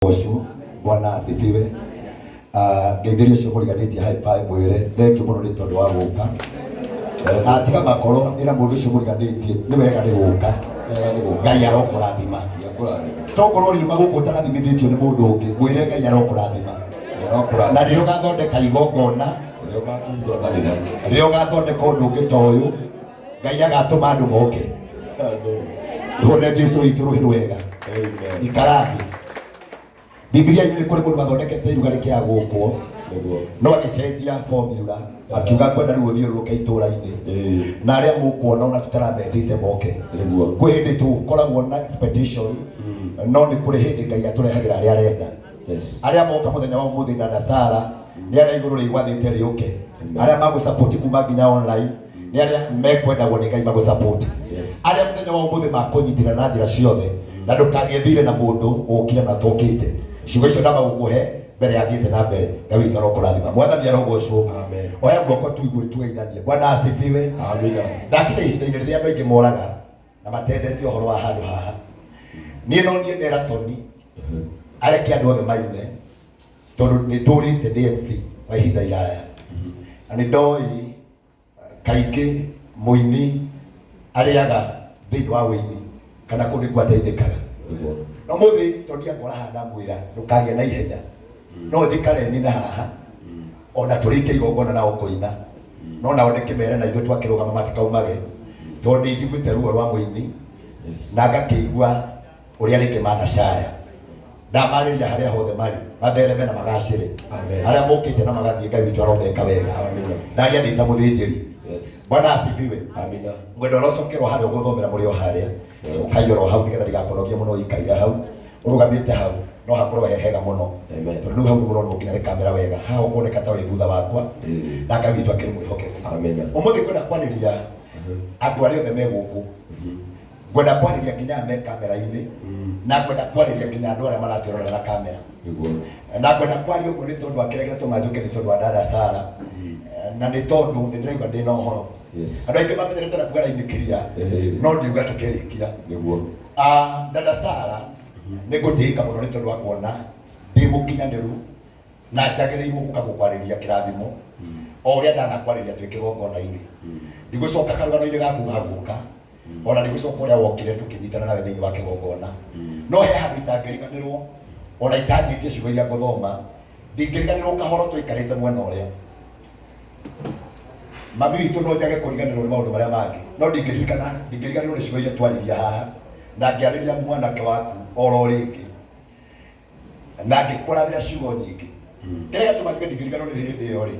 Ũcio Bwana asifiwe. Ngeithĩria ũcio mũriganĩtie high five, mwĩre thengiũ mũno nĩ tondũ wa gũka. Na tiga makoro, ĩra mũndũ ũcio mũriganĩtie nĩ wega nĩ gũka. Wega nĩ gũka. Ngai arokũrathima. Nĩakũrathima. Tokorwo riuma gũkũ ũtarathimithĩtio nĩ mũndũ ũngĩ, mwĩre Ngai arokũrathima. Nĩarokũrathima. Na rĩrĩa ũgathondeka igongona, Ũrĩa ũgakĩhingũra kanitha. Rĩrĩa ũgathondeka ũndũ ũngĩ ta ũyũ, Ngai agatũma andũ moke. Tũhũrĩre Jesu witũ rũhĩ rwega. Amen. Ikara thĩ. Bibilia-inĩ nĩ kũrĩ mũndũ wathondekete iruga rĩkĩaga gũkwo. Nĩguo. No agĩcenjia formula, akiuga ngwenda rĩu ũthiũrũrũke itũũra-inĩ na arĩa mũkuona ona tũtarametĩte moke. Nĩguo. Kwĩ hĩndĩ tũkoragwo na expectation, no nĩ kũrĩ hĩndĩ Ngai atũrehagĩra arĩa arenda. Arĩa moka mũthenya wa ũmũthĩ na Sara nĩ arĩa igũrũ rĩgwathĩte rĩũke. Arĩa magũsupport kuma nginya online nĩ arĩa mekwendagwo nĩ Ngai magũsupport. Arĩa mũthenya wa ũmũthĩ makũnyitĩra na njĩra ciothe, na ndũkagĩe thirĩ na mũndũ ũkire na tũkĩte. Ciugo icio ndamba gũkũhe mbere ya thiĩte na mbere. Ngai witũ arokũrathima. Mwathani arogocwo. Amen. Oya guoko tu igũrũ tugeithanie. Bwana asifiwe. Amina. Ndakinya ihinda-inĩ rĩrĩa andũ aingĩ moraga na matendete ũhoro wa handũ haha. Niĩ no niĩ ndera Toni areke andũ othe maine, tondũ nĩ ndũrĩte ndĩ MC kwa ihinda iraya, na nĩ ndoĩ kaingĩ mũini arĩaga thĩinĩ wa wĩini kana kũu nĩkuo ateithĩkaga. Nĩguo. No mũthĩ Toni angora haha, ndamwĩra ndũkagĩe na ihenya, no njikare nyine haha ona tũrĩkie igongona nao kũina, no nao ndĩkĩmere na ithuĩ twakĩrũgama matikaumage, tondũ nĩ njiguĩte ruo rwa mũini na ngakĩigua ũrĩa rĩngĩ manacaya. Ndamarĩria harĩa hothe marĩ mathereme na magacĩre. Amen. Arĩa mokĩte na magathiĩ, Ngai witũ aromeka wega. Amina. Ndaria ndĩ ta mũthĩnjĩri. Bwana asifiwe. Amina. Ngwenda ũrocokerwo harĩa ũgũthomera mũrĩ o harĩa, cokai oro hau nĩgetha ndigakonogie mũno ũikaire hau ũrũgamĩte hau, no hakorwo he hega mũno. Amen. Tondũ rĩu hau nĩguo ũrona nginya nĩ kamera wega, haha ũkuoneka ta wĩ thutha wakwa. Na Ngai witũ akĩrĩ mwĩhokeku. Amina. Ũmũthĩ ngwenda kwarĩria andũ arĩa othe me gũkũ, ngwenda kwarĩria nginya aya me kamera-inĩ, na ngwenda kwarĩria nginya andũ arĩa maratwĩrorera na kamera. Nĩguo. Na ngwenda kwaria ũguo nĩ tondũ wa kĩrĩa gĩatũma njũke, nĩ tondũ wa dada Sara, na nĩ tondũ nĩ ndĩraigua ndĩna ũhoro. Andũ aingĩ mamenyerete na kuga raini clear, no ndiuga tũkĩrĩkia. Nĩguo. Dada Sara, nĩ ngũtĩĩka mũno nĩ tondũ wa kuona ndĩ mũkinyanĩru na njagĩrĩirwo gũka gũkwarĩria kĩrathimo o ũrĩa ndanakwarĩria twĩ kĩgongona-inĩ. Ndigũcoka karũgano-inĩ gaku ga gũka, ona ndigũcoka ũrĩa wokire tũkĩnyitana nawe thĩinĩ wa kĩgongona, no he handũ itangĩriganĩrwo ona itanjĩtie ciugo iria ngũthoma. Ndingĩriganĩrwo kahoro twaikarĩte mwena ũrĩa mami witũ. No njage kũriganĩrwo nĩ maũndũ marĩa mangĩ, no ndingĩririkana, ndingĩriganĩrwo nĩ ciugo iria twaririe haha na ngĩarĩria mwanake waku oro rĩngĩ na ngĩkũrathĩra ciugo nyingĩ. Kĩrĩa gĩatũma njuge ndingĩriganĩrwo nĩ hĩndĩ ĩyo rĩ,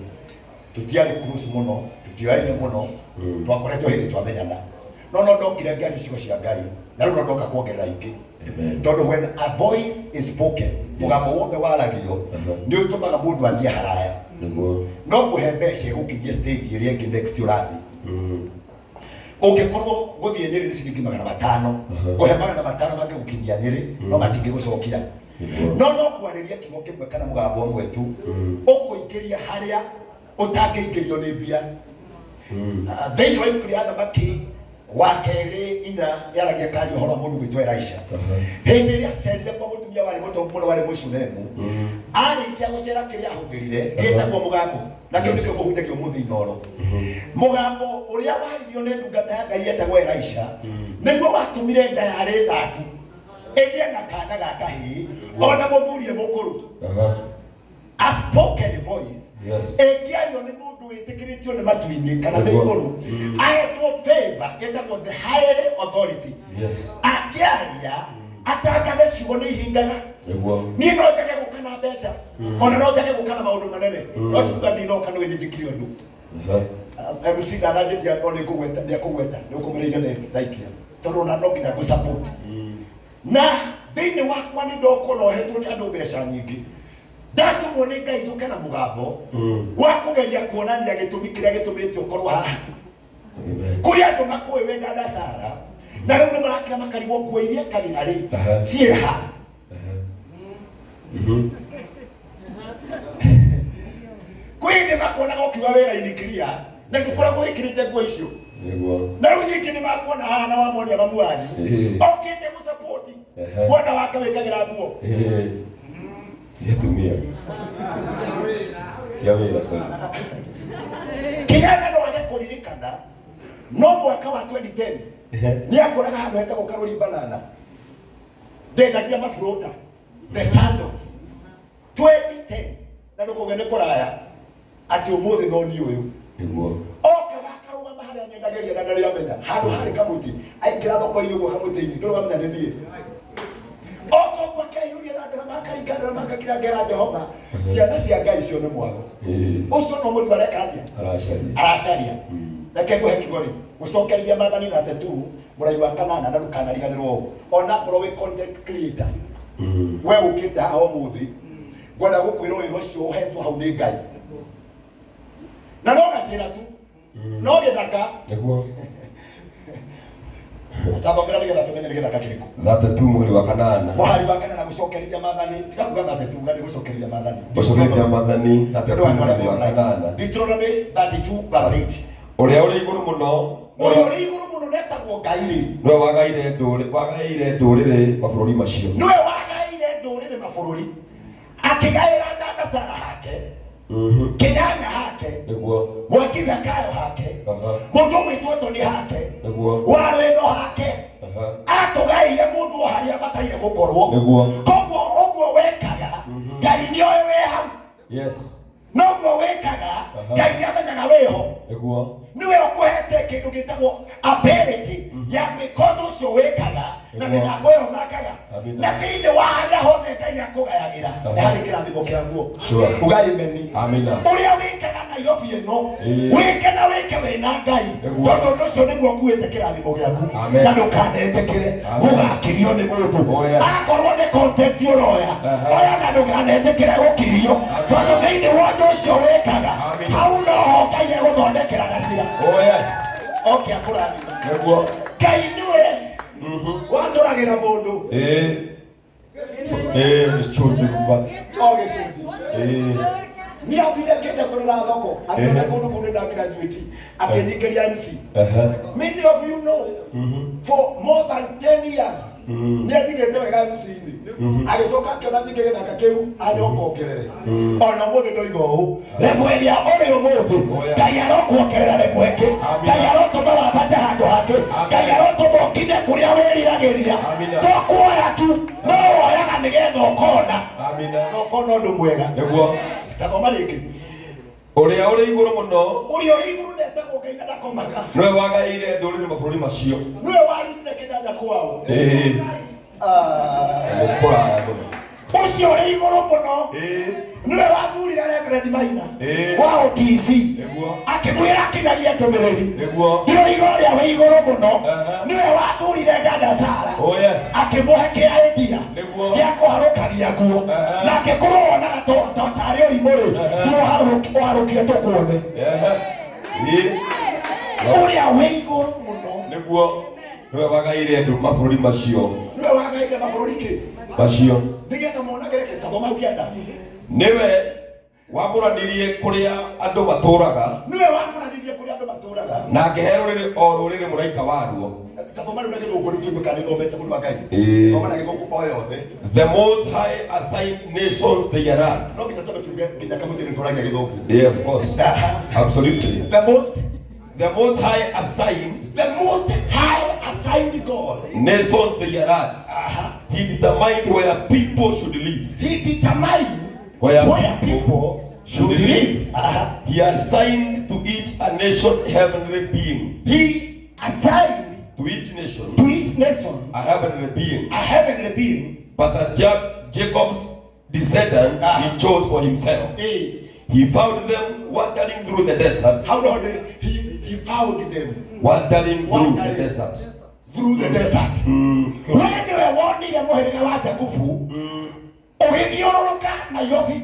tũtiarĩ close mũno, tũtioyaine mũno, twakoretwo hĩndĩ twamenyana, no ndokire ngĩaria ciugo cia Ngai, na rĩu no ndoka kuongerera ingĩ. Amen. Tondũ when a voice is spoken, mũgambo wothe waragio nĩ ũtũmaga mũndũ athiĩ haraya. Nĩguo. No kũhe mbeca ĩgũkinyie stage ĩrĩa ĩngĩ next ũrathiĩ. Ũngĩkorwo gũthiĩ Nyĩrĩ nĩ ciringi 500, kũhe 500 mangĩgũkinyia Nyĩrĩ, no matingĩgũcokia. Nĩguo. No kwarĩria kiugo kĩmwe kana mũgambo ũmwe tu ũkũingĩria harĩa ũtangĩingĩrio nĩ mbia. Thĩinĩ wa ibuku rĩa Thamaki wa kerĩ 4 yaragia karia ũhoro wa mũndũ gwĩtwo Elisha, hĩndĩ ĩrĩa acerire kwa mũtumia warĩ mũtongu mũno, warĩ Mũshunemu. Arĩkia gũcera, kĩrĩa ahũthĩrire gĩtagwo mũgambo, na kĩu nĩkĩo kũhunjagia ũmũthĩ Inooro. Mũgambo ũrĩa waririo nĩ ndungata ya Ngai yetagwo Elisha nĩguo watũmire nda yarĩ thatu ĩgĩe na kana ga kahĩĩ ona mũthuri e mũkũrũ. A spoken voice ĩngĩario nĩ mũndũ wĩtĩkĩrĩtio nĩ matu-inĩ kana nĩ igũrũ, ahetwo favor ĩtagwo the higher authority, angĩaria atangathe ciugo nĩ ihingaga. Nĩguo. Niĩ no njage gũka na mbeca, ona no njage gũka na maũndũ manene, no tikuga ndinoka nĩ nĩ njĩkire ũndũ. MC ndananjĩtia, no nĩ ngũgweta, nĩ akũgweta, nĩ ũkũmĩrĩire ndaikia, tondũ ona no nginya ngũ support na thĩinĩ wakwa nĩ ndokwo na ohetwo nĩ andũ mbeca nyingĩ. Ndatũmwo nĩ Ngai njũke na mũgambo wa kũgeria kuonania gĩtũmi kĩrĩa gĩtũmĩte ũkorwo haha. Amen. Kũrĩ andũ makũĩ we dada Sara, na rĩu nĩ marakira makarigwo nguo iria ekagĩra rĩ ciĩha. Kwĩ hĩndĩ makuonaga ũkiuga wĩra-inĩ clear na ndũkoragwo wĩkĩrĩte nguo icio. Nĩguo. Na rĩu nyingĩ nĩ makuona haha na wamonia mamu wanyu okĩte gũsapoti mwana wake wĩkagĩra nguo. Cia atumia. Cia wĩra, sorry. Kĩnyanya no age kũririkana, no mwaka wa 2010 nĩ akoraga handũ hetagwo Karũri Banana, ndendagia maburũta, the sandals, 2010. Na ndũkauge nĩ kũraya atĩ ũmũthĩ no niĩ ũyũ. Nĩguo. Okaga akarũgama harĩa nyendagĩria na ndarĩ amenya handũ harĩ kamũtĩ, aingĩra thoko-inĩ ũguo kamũtĩ-inĩ, ndũrũgamenya nĩ niĩ. Oka ũguo akeiyũria na ndarama, akaringa ndarama, akakira, ngera Jehova, ciana cia Ngai cio nĩ mwago. Ũcio no mũtu areka atĩa? Aracaria. Aracaria. Reke ngũhe kiugo rĩu gũcokerithia Maathani 32 mũrai wa kanana, na ndũkanariganĩrwo ũũ, ona ngorwo wĩ content creator, we ũkĩte haha ũmũthĩ, ngwenda gũkwĩra wĩra ũcio ũhetwo hau nĩ Ngai na no gacĩra tu, no gĩthaka. Nĩguo. Tathomera nĩgetha tũmenye nĩ gĩthaka kĩrĩkũ. 32 mweri wa kanana. Mũhari wa kanana, gũcokerithia Maathani. Tiga kuga 32, ga nĩ gũcokerithia Maathani. Gũcokeria Maathani 32 mweri wa kanana. Deuteronomy 32 verse 8. Ũrĩa ũrĩ igũrũ mũno Ũrĩa ũrĩ igũrũ mũno netagwo Ngai rĩ, nĩwe wagaĩire ndũrĩrĩ mabũrũri macio. Nĩwe wagaĩire ndũrĩrĩ mabũrũri, akĩgaĩra Dandasara hake, Kĩnyanya hake, Mwaki Zakayo hake, mũndũ ũgwĩtwo Toni hake, Warwĩno hake. Atũgaĩire mũndũ o harĩa abataire gũkorwo. Koguo ũguo wekaga, Ngai nĩoĩ wĩ hau. Noguo wĩkaga, Ngai nĩamenyaga wĩho. Nĩwe ũkũhete kĩndũ gĩtagwo ability ya gwĩka ũndũ ũcio wĩkaga na mĩthako ĩyo ũthakaga. Amina. Na thĩinĩ wa harĩa hothe Ngai akũgayagĩra nĩ harĩ kĩrathimo kĩaguo. Uga ameni. Amina. Ũrĩa wĩkaga Nairobi ĩno, wĩke na wĩke wĩna Ngai, tondũ ũndũ ũcio nĩguo ũkuĩte kĩrathimo gĩaku. Amen. Na ndũkanetĩkĩre Amen. gũgakirio nĩ mũndũ. Oh, yes. Akorwo nĩ content ũroya, oya na ndũkanetĩkĩre gũkirio, tondũ thĩinĩ wa ũndũ ũcio wĩkaga, Amen. hau noho Ngai egũthondekera gacĩra. Oh yes. Oke akũrathima. Ngai nĩwe watũragĩra mũndũ. Ĩĩ, gĩcunjĩ kuma. O gĩcunjĩ. Niĩ ambire kĩnda tũrĩra thoko, akĩona kũndũ kũu nĩ ndagraduate, akĩnyingĩria MC. Many of you know, for more than 10 years nĩ atigĩte wega MC-inĩ, agĩcoka akĩona nyingĩ gĩthaka kĩu arokongerere. Ona ũmũthĩ ndoiga ũũ, level ĩrĩa ũrĩ ũmũthĩ, Ngai arokuongerera level ĩngĩ. Amina. Ngai arotũma wambate handũ hangĩ. Ngai arotũma ũkinye kũrĩa wĩriragĩria. Amina. To kuoya tu, no woyaga nĩgetha ũkona Amina. na ũkona ũndũ mwega. Tathoma rĩngĩ. Ũrĩa ũrĩ igũrũ mũno Ũrĩa ũrĩ igũrũ netagwo Ngai na ndakomaga. nĩwe wagaĩire ndũrĩrĩ mabũrũri macio. Nĩwe warutire kĩnyanya kwao. Ah. Nĩ kũraya mũno. Ũcio ũrĩ igũrũ mũno nĩwe wathurire Reverend Maina wa OTC, akĩmwĩra akinyagie ndũmĩrĩri. Nĩwe ũrĩa wĩ igũrũ mũno nĩwe wathurire Dada Sara, akĩmũhe kĩa idea gĩa kũharũkagia nguo, na angĩkorwo wonaga tarĩ ũrimũ rĩ, thiĩ ũharũkie tũkuone. Ũrĩa wĩ igũrũ mũno. Nĩguo, nĩwe wagaĩire andũ mabũrũri macio. Nĩwe wagaire mabũrũri kĩ? Macio. Nĩgetha monagĩre kĩtathoma hau kĩanda. Nĩwe wamũranirie kũrĩa andũ matũũraga. Nĩwe wamũranirie kũrĩa andũ matũũraga. Na akĩhe rũrĩrĩ o rũrĩrĩ mũraika waruo. Tathoma rĩu na Gĩthũngũ rĩu tũigue kana nĩthomete, mũndũ wa Ngai. Thoma na Gĩthũngũ o yothe. The Most High assigned nations their lands. No nginya twambe tuge nginya kamũtĩ nĩ tũragia Gĩthũngũ. Yeah, of course, absolutely. The most The Most High assigned The Most High assigned God nations their lands. He determined where people should live. He determined where where people people should live. He assigned to each a nation heavenly being. He assigned To each nation to each nation a heavenly being. A heavenly being. But a Jacob's descendant he chose for himself. He found them wandering through the desert. How long did he found them? Wandering through the Wandering. desert. Through the desert. We nĩwe wonire mũhĩrĩga wa Jakubu ũgĩthiũrũrũka Nairobi,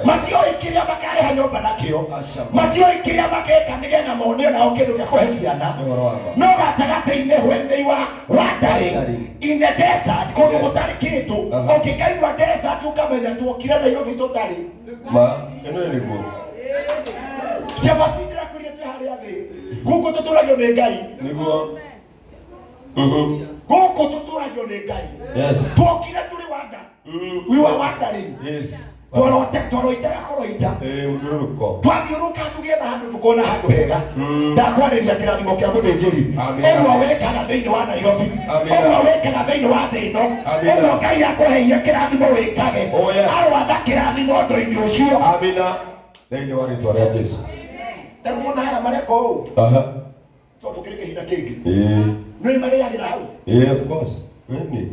matioĩ kĩrĩa makarĩha nyũmba nakĩo, Aca. matioĩ kĩrĩa makeka nĩgetha mone onao kĩndũ gĩa kũhe ciana. Nĩ ũhoro wa ma. No gatagatĩ-inĩ, when they were wandering Wandering. in the desert, kũndũ gũtarĩ kĩndũ, ũngĩkaigua desert ũkamenya tuokire Nairobi tũtarĩ. Ma, ĩno nĩguo. Cabaci ndĩrakwĩrire twĩ harĩa thĩ gũkũ tũtũragio nĩ Ngai. Gũkũ tũtũragio nĩ Ngai. Tuokire tũrĩ wanda. We were wandering. Tworote tworoitaga kũroita. Mũthiũrũrũko. Twathiũrũrũka tũgĩetha handũ tũkona handũ hega. Ndakwarĩria kĩrathimo kĩa mũthĩnjĩri. Amen. Ũguo wĩkaga thĩinĩ wa Nairobi. Amen. Ũguo wĩkaga thĩinĩ wa thĩ ĩno. Amen. Ũguo Ngai akũheire kĩrathimo wĩkage. Oh, yes. Arwatha kĩrathimo ũndũ-inĩ ũcio. Amina. Thĩinĩ wa rĩtwa rĩa Jesu. Ta rĩu wona haya mareka ũũ. Aha. Tondũ tũkĩrĩ kĩhinda kĩngĩ. Ĩĩ. Nĩ marĩagĩra hau. Ĩĩ, of course. Ĩni.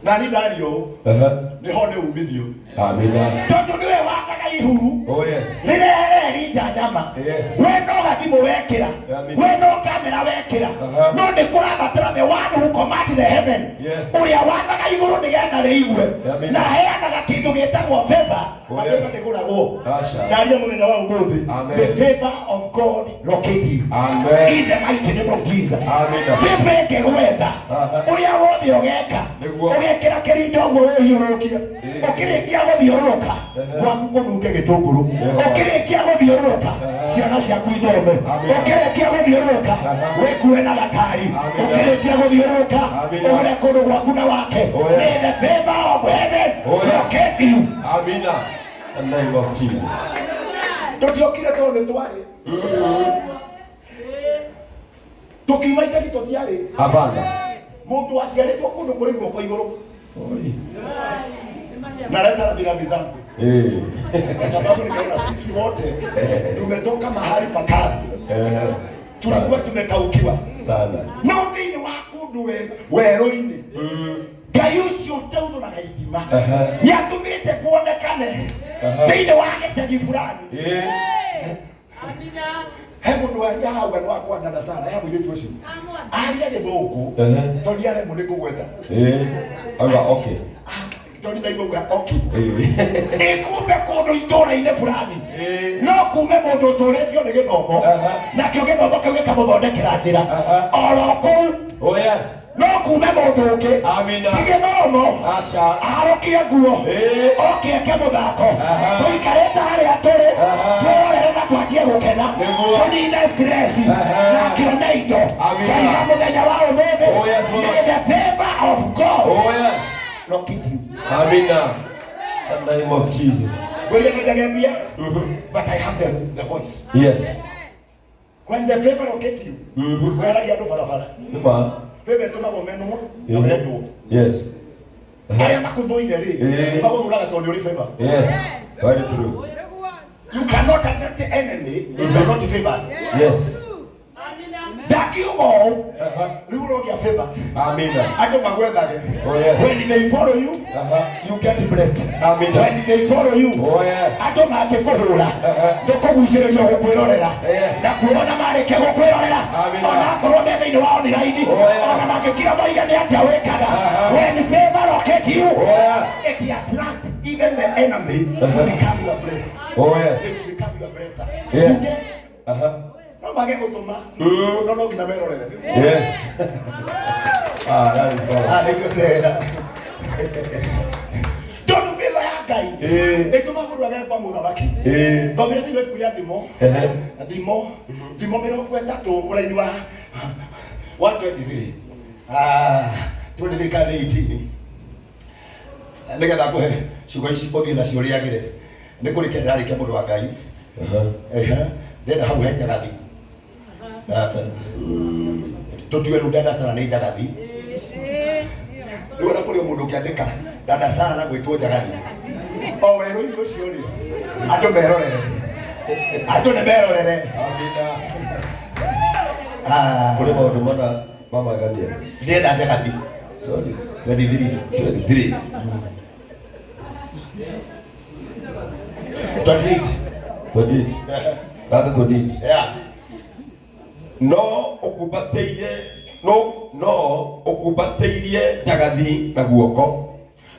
Na niĩ ndaria ũũ. Aha. Nĩho nĩ umithio. Amina. Tondũ nĩwe wathaga ihuru. Oh yes. Rĩrĩa rinja nyama. Yes. We no gathimũ wekĩra. Amen. We no kamera wekĩra. Aha. No nĩ kũrabatara the one who command the heaven. Yes. Ũrĩa wathaga igũrũ nĩgetha rĩigue. Amen. Na aheanaga kĩndũ gĩtagwo favor. Oh, Na yes. favor ndĩgũragwo. Aca. Ndaria mũthenya wa ũmũthĩ. Amen. The favor of God locate you. Amen. In the mighty name of Jesus. Amen. Favor ĩngĩgwetha. Aha. Ũrĩa wothe ũgeka. Nĩguo. Ũgekĩra kĩrindo ũguo wĩhiũrũrũkie. Ĩĩ. Ũkĩrĩkia gũthiũrũrũka Ehe. gwaku kũnunge gĩtũngũrũ. Nĩguo. Ũkĩrĩkia gũthiũrũrũka Ehe. ciana ciaku ithome. Amen. Ũkĩrĩkia gũthiũrũrũka Aha. wĩkue na gakari. Amen. Ũkĩrĩkia gũthiũrũrũka Amen. ũgũre kũndũ gwaku na wake. Oh, yes. May the favor of heaven Oh, yes. locate you. Amina. In the name of Jesus. Tũtiokire tondũ nĩ twarĩ. Tũkiuma icagi tũtiarĩ. Hapana. Mũndũ waciarĩtwo kũndũ kũrĩ guoko igũrũ. Oi. Naleta rambirambi zangu Eh. kwa sababu nimeona sisi wote tumetoka mahali pakavu, Eh. tulikuwa tumekaukiwa. Sana. No thĩinĩ wa kũndũ werũ-inĩ Ngai ũcio ũteuthoraga ithima Aha. nĩatũmĩte kuonekane Aha. thĩinĩ wa gĩcagi fulani. Eh. He mũndũ waria hau nĩ wakwa dada Sara, he mũirĩtu ũcio aria gĩthũngũ Ehe. tondũ nĩaremwo nĩ kũgweta. Eh. Auga okay. Ah, tondũ ndaigua okay. Eh. Ĩkumbe kũndũ itũũra-inĩ fulani Eh. no kume mũndũ ũtũrĩtio nĩ gĩthomo Aha. nakĩo gĩthomo kĩu gĩkamũthondekera njĩra Aha. oro kũu Oh yes. no kume mũndũ ũngĩ Amina. ti gĩthomo Aca. arũkie nguo Eh. oke eke mũthako Aha. tũikarĩte harĩa tũrĩ Aha. twĩrorere na twanjie gũkena Nĩguo. tũnine stress Aha. nakĩo nĩ indo Amina. Ngai mũthenya wa ũmũthĩ Oh, yes, Lord. may the favor of God Oh yes. locate you. Amina. In the name of Jesus. Ngwĩrire nĩnjage mbia but I have the voice. Yes. When the favor locate you, weheragia andũ barabara. Nĩma. Favor ĩtũmaga ũmenwo na Eh. wendwo. Yes. Arĩa makũthũire rĩ, Eh. magũthũraga tondũ nĩ ũrĩ favor. Yes. Very true. You cannot attract the enemy if you are not favored. Yes. Ndakiuga ũũ, rĩu ũrogĩa favor. Amina. Andũ magwethage. Oh, yes. When they follow you, Aha. you get blessed. Amina. When they follow you, Oh yes. andũ mangĩkũhũra Aha. ndũkũgucĩrĩrio gũkwĩrorera Yes. na kuona marĩkia gũkwĩrorera Amina. ona akorwo me thĩinĩ wa online Oh, yes. ona mangĩkira moige nĩ atĩa wĩkaga Aha. when favor locate you Oh yes. it attract even the enemy to become your blessing. Oh yes. It become your blesser. Yes. Uge, Aha. no mage gũtũma no no nginya merorere. Yes. Ah, that is God. Ah, nĩguo ndĩrera. Tondũ favor ya Ngai Eh. ĩtũmaga mũndũ agere kwa mũthamaki. Eh. Thomire thĩinĩ wa ibuku rĩa Thimo. Ehe. Thimo 30 mũraini wa 23. Ah, 23 kana nĩ 18. Nĩgetha ngũhe ciugo ici ũthiĩ nacio rĩagĩre. Nĩ kũrĩkia ndĩrarĩkia mũndũ wa Ngai. Aha. Ehe. Ndĩrenda hau he njagathi. Tũtue rĩu dada Sara nĩ njagathi. Rĩu ona kũrĩ o mũndũ ũngĩandĩka dada Sara gwĩtwo njagathi. O werũ-inĩ ũcio rĩ, andũ merorere. Andũ nĩ merorere. Amina. Ah, Kũrĩ maũndũ mana mamagania. ndĩrenda njagathi. Sorry. 23. 23. 28. 28. That 28. Yeah. No ũkumbatĩire no ũkumbatĩirie njagathi na guoko.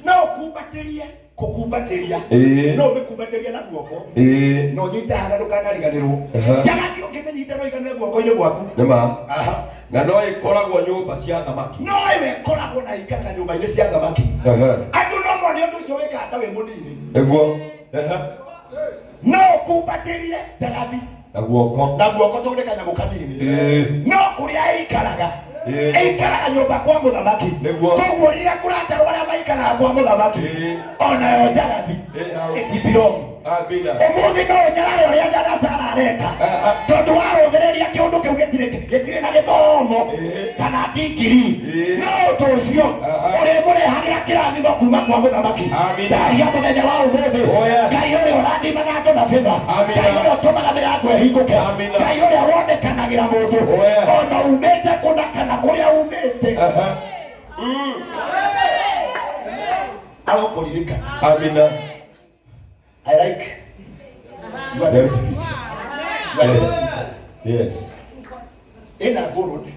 No ũkumbatĩrie, kũkumbatĩria. Ĩĩ. No ũmĩkumbatĩrie na guoko. Ĩĩ. Na ũnyite harĩa ndũkanariganĩrwo. Aha. Njagathi ũngĩmĩnyita no ĩiganĩre guoko-inĩ gwaku. Nĩma. Aha. Na no ĩkoragwo nyũmba cia thamaki. No ĩwe ĩkoragwo na ikaraga nyũmba-inĩ cia thamaki. Ehe. Andũ no mone ũndũ ũcio wĩkaga ta wĩ mũnini. Nĩguo. Ehe. No ũkumbatĩrie njagathi Na guoko. na guoko tondũ nĩ kanyamũ kanini. Ĩĩ. No kũrĩa ĩikaraga Ĩikaraga nyũmba kwa mũthamaki. Nĩguo. Koguo rĩrĩa kũratarwo arĩa maikaraga kwa mũthamaki, onayo njagathi Hau. it belong. Amina. Ũmũthĩ no ũnyarare ũrĩa Ndanasara areka, tondũ warũthĩrĩria kĩũndũ kĩu gĩtirĩ na gĩthomo kana ndigiri, no ũndũ ũcio ũrĩmũrehagĩra kĩrathimo kuma kwa mũthamaki. Amina. Ndaria mũthenya wa ũmũthĩ, Oh, yes. Ngai ũrĩa ũrathimaga andũ na favor, Amina. Ngai ũrĩa ũtũmaga mĩrango ĩhingũke, Amina. Ngai ũrĩa wonekanagĩra mũndũ Oh, yes. ona umĩte kũna kana kũrĩa umĩte, arokũririkana. Amina. I like you are very sweet. You are very sweet. Yes. Ĩna gold,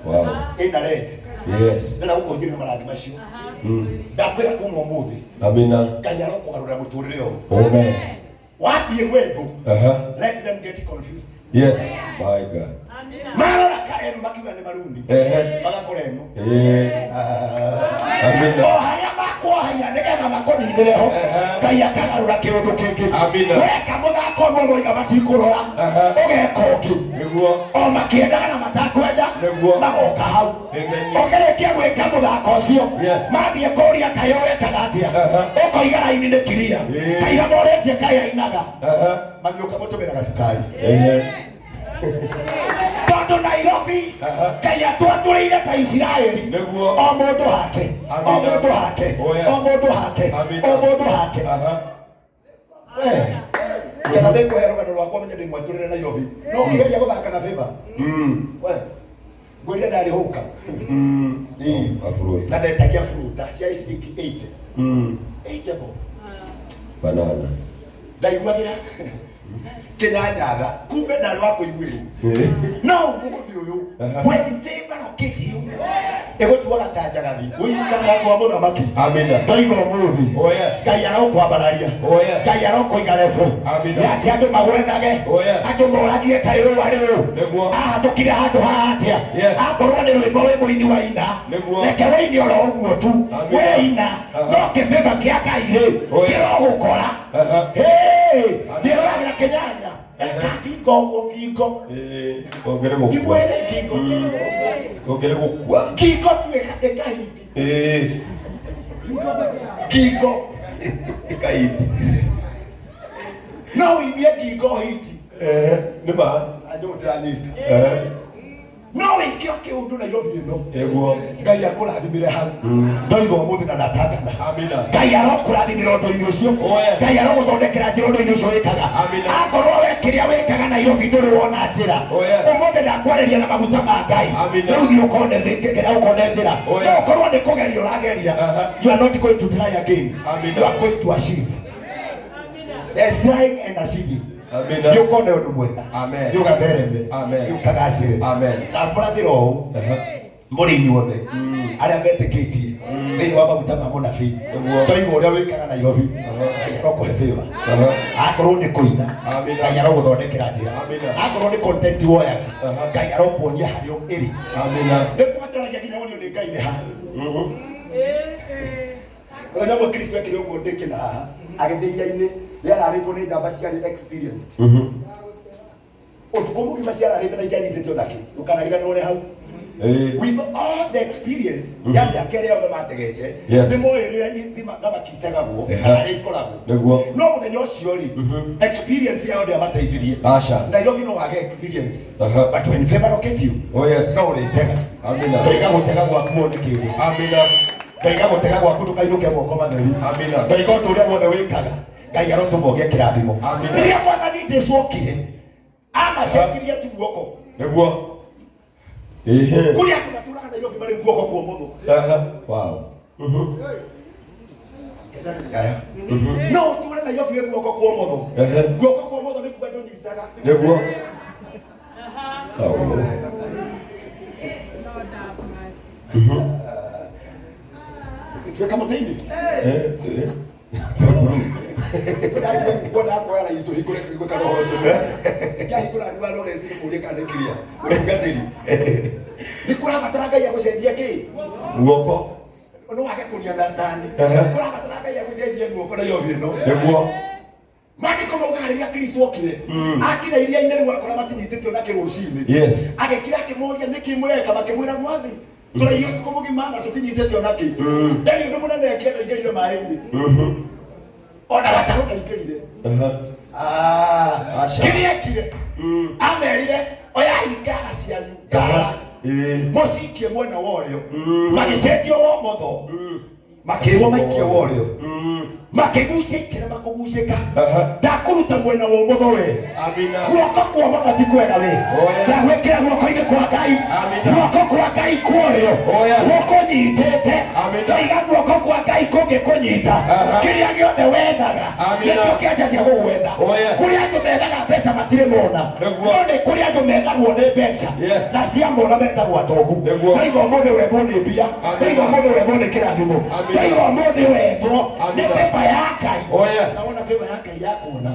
Wow. ĩna red. Yes. Ndĩrenda gũkũingĩria marangi macio. Ndakwĩra kuma ũmũthĩ, Amina. Ngai arokũgarũrĩra mũtũrĩre ũyũ. Amen. Wathiĩ gwĩthũ, let them get confused. Yes. My God. Marora kare ĩno makiuga nĩ maruni, magakora ĩno. Amina. O harĩa makwohagia nĩgetha makũninĩre ho, Ngai akagarũra kĩũndũ kĩngĩ. Amina. Weka mũthako ũmwe moiga matikũrora, ũgeka ũngĩ. Nĩguo. O makĩendaga na matakwenda, Nĩguo. magoka hau. Amen. Ũkĩrĩkia gwĩka mũthako ũcio, Yes. mathiĩ kũria kaĩ ũrekaga atĩa, ũkoiga raini nĩ kiria, kaira morĩtie kaĩ ainaga, magĩũka mũtũmĩra gacukari, tondũ Nairobi Ngai atwatũrĩire ta Isiraeli. Nĩguo. O mũndũ hake, o Amina. mũndũ hake, Oh, yes. o mũndũ hake, Amina. o mũndũ hake. Getha ndĩkũhe rũgano rwakwa menye ndĩmwatũrĩre Nairobi, no ũkĩgeria gũthaka na favor, we ngwĩrire ndarĩ hũka. Afro. Na ndetagia fruta cia ciringi 80 80 bob. Banana. Ndaiguagĩra kĩnyanyatha, kumbe ndarĩ wa kũiguĩrwo. No ũmũthĩ ũyũ, when favor locate you, ĩgũtuaga ta njagathi ũikaraga kwa mũthamaki. Amina. Ndoiga ũmũthĩ, Oh, yes. Ngai arokwambararia, Oh, yes. Ngai arokũiga level Amina. ya atĩ andũ magwethage, Oh, yes. andũ moragie kaĩ ũũ arĩ ũũ, Nĩguo. ahatũkire handũ haha atĩa. Yes. Akorwo nĩ rwĩmbo wĩ mũini wa ina, Nĩguo. reke wĩine oro ũguo tu. Amina. Wĩina, no kĩbĩba kĩa Ngai rĩ, Oh, yes. kĩrogũkora. Hey, ndĩroragĩra kĩnyanya ĩka ngingo ũguo, ngingo. Tũngĩrĩ gũkua. Ndimwĩre ngingo. Tũngĩrĩ gũkua. Ngingo tu ĩkahiti. Ngingo Ĩkahiti. No ũinie ngingo hiti. Nĩ ma. Anjũ ndĩranyita. No wĩke o kĩũndũ Nairobi ĩno. Nĩguo. Ngai akũrathimĩre hau. Ndoiga ũmũthĩ na ndatangana, Amina. Ngai arokũrathimĩra ũndũ-inĩ ũcio. Oh, yes. Ngai arogũthondekera njĩra ũndũ-inĩ ũcio wĩkaga. Amina. Akorwo we kĩrĩa wĩkaga Nairobi ndũrĩ wona njĩra, Oh, yes. ũmũthĩ ndakwarĩria na maguta ma Ngai. Amina. Rĩu thiĩ ũkone kĩrĩa ũkone njĩra. Oh, yes. No ũkorwo nĩ kũgeria ũrageria, you are not going to try again. Amina. You are going to achieve. There is trying and achieving. Amina. Nĩ ũkona ũndũ mwega. Amen. Nĩ ũgathereme. Amen. Nĩ ũkagacĩre. Amen. Ndakũrathĩra ũũ mũrĩ inyuothe arĩa metĩkĩtie thĩinĩ wa maguta ma mũnabii. Nĩguo. Ndoiga ũrĩa wĩkaga Nairobi, Ngai arokũhe favor. Akorwo nĩ kũina, Amina. Ngai arogũthondekera njĩra. Amina. Akorwo nĩ content woyaga, Ngai arokuonia harĩa ĩrĩ. Amina. Nĩ kũbataragia nginya wonio nĩ Ngai nĩ ha. Mũthenya ũmwe Kristo ekire ũguo ndĩkĩ na haha agĩthiĩ iria-inĩ rĩararĩtwo nĩ njamba ciarĩ experienced. Ũtukũ mũgima ciararĩte na itianyitĩte ona kĩ. Ndũkanariganĩrwo nĩ hau. With all the experience ya mĩaka ĩrĩa yothe mategete, Yes. nĩ moĩ rĩrĩa thamaki itegagwo na harĩa ikoragwo. Nĩguo. No mũthenya ũcio rĩ, experience yao ndĩamateithirie. Aca. Nairobi no wage experience, but when favor locate you, Oh, yes. no ũrĩtega. Amina. Ndoiga gũtega gwaku wone kĩndũ. Amina. Ndoiga gũtega gwaku ndũkainũke moko matheri. Amina. Ndoiga ũndũ ũrĩa wothe wĩkaga, Ngai arotũma ũgĩe kĩrathimo. Amina. Rĩrĩa Mwathani Jesu okire, amacenjirie tu guoko. Nĩguo. Kũrĩ andũ matũraga Nairobi marĩ guoko kwa ũmotho. Wow. Aya. No ũtũre Nairobi wĩ guoko kwa ũmotho. Guoko kwa ũmotho nĩ kuga ndũnyitaga. Nĩguo. Oh. Lord have mercy. Tuĩka mũtĩ-inĩ. Ngwendaga kuoya raini tũhingũre tũigue kana ũhoro ũcio. Ngĩahingũra nĩ wa Lawrence nĩmũrie kana nĩ clear. Mũtungatĩri. Nĩ kũrabatara Ngai agũcenjie kĩ? Guoko. No wage kũni understand. Kũrabatara Ngai agũcenjie guoko Nairobi ĩno. Nĩguo. Maandĩko maugaga rĩrĩa Kristo okire, akinya iria-inĩ rĩu akora matinyitĩtio na kĩrũcinĩ. Yes. Agĩkira akĩmoria nĩkĩ mũreka, makĩmwĩra mwathi tũraiya ũtukũ mũgima na tũtinyitĩtio na kĩ. Ndarĩ ũndũ mũnene ekire, ndaingĩrire maĩ-inĩ, ona gatarũ ndaingĩrire. Ah, Aca. kĩrĩa ekire, amerire oyai ngara cianyu, ngara mũcikie mwena wa ũrĩo. Magĩcenjio wa ũmotho, makĩrwo maikie wa ũrĩo, makĩgucia ikĩrema kũgucĩka. Ndakũruta mwena wa ũmotho we. Amina. Guoko kwa ũmotho ti kwega we. Oh, yes. Ndagwĩkĩra guoko-inĩ kwa Ngai. Amina. Guoko kwa Ngai kwa ũrĩo. Oh, yes. Guoko nyitĩte. Amina. Ndaiga guoko kwa Ngai kũngĩkũnyita, kĩrĩa gĩothe wethaga Amina. nĩkĩo kĩanjagia gũgwetha. Oh, yes. Kũrĩ andũ methaga mbeca matirĩ mona. Nĩguo. No nĩ kũrĩ andũ methagwo nĩ mbeca Yes. na ciamona metagwo atongu. Nĩguo. Ndaiga ũmũthĩ wethwo nĩ mbia. Amina. Ndaiga ũmũthĩ wethwo nĩ kĩrathimo. Amina. Ndaiga ũmũthĩ wethwo nĩ Amina. favor ya Ngai. Oh, yes. Na wona favor ya Ngai yakuona,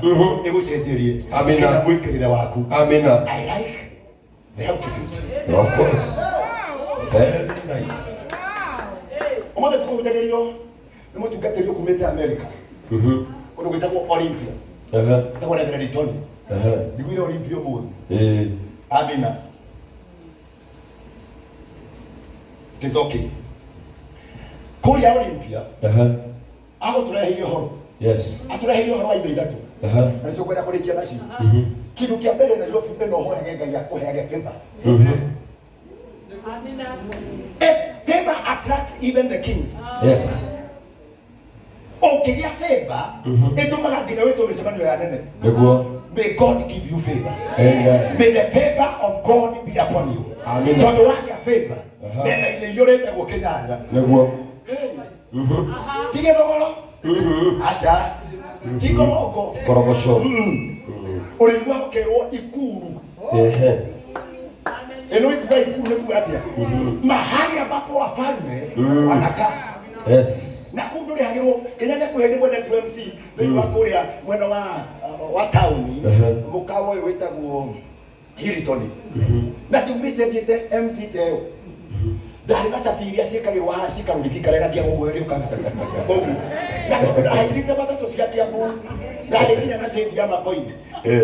ĩgũcenjerie Amina. nginya mwĩkĩrĩre waku. Amina. I like the outfit. Of course. Very nice. Ũmũthĩ tũkũhunjagĩrio nĩ mũtungatĩri ũkumĩte America, kũndũ gwĩtagwo Olympia, gwĩtagwo Reverend Tony. Njiguire Olympia ũmũthĩ. Amina. It is okay. Kũrĩa Olympia agũtũreheire ũhoro. Atũreheire ũhoro wa indo ithatũ na nĩcio ngwenda kũrĩkia nacio. Kĩndũ kĩa mbere, Nairobi ĩno, ũhoyage Ngai akũheage favor. If favor attract even the kings. Ũngĩgĩa favor, ĩtũmaga nginya wĩtwo mĩcemanio ya nene. Nĩguo. May God give you favor. Amen. May the favor of God be upon you. Amina. Tondũ wagĩa favor, metha-inĩ iyũrĩte gũkĩnyanya. Nĩguo. Ti gĩthogoro, aca, ti ngoroko. Korogoco. Ũrĩigua ũkerwo ikuru. Ĩno ikuga ikuru nĩ kuga atĩa? Mahali ambapo wafalme wanakaa. Na kũu ndũrĩhagĩrwo kĩnyanya. Kwĩ hĩndĩ mwendetwo MC thĩinĩ wa kũrĩa mwena wa taũni, mũkawa ũyũ wĩtagwo Hilton, na ndiumĩte thiĩte MC ta ĩyo, ndarĩ na cabi iria ciĩkagĩrwo haha cikarũrigi karĩa gathiaga ũguo gĩũkaga ũguo, na tondũ ndahaicĩte matatũ cia Kiambu, ndarĩ nginya na cĩnji ya makoini.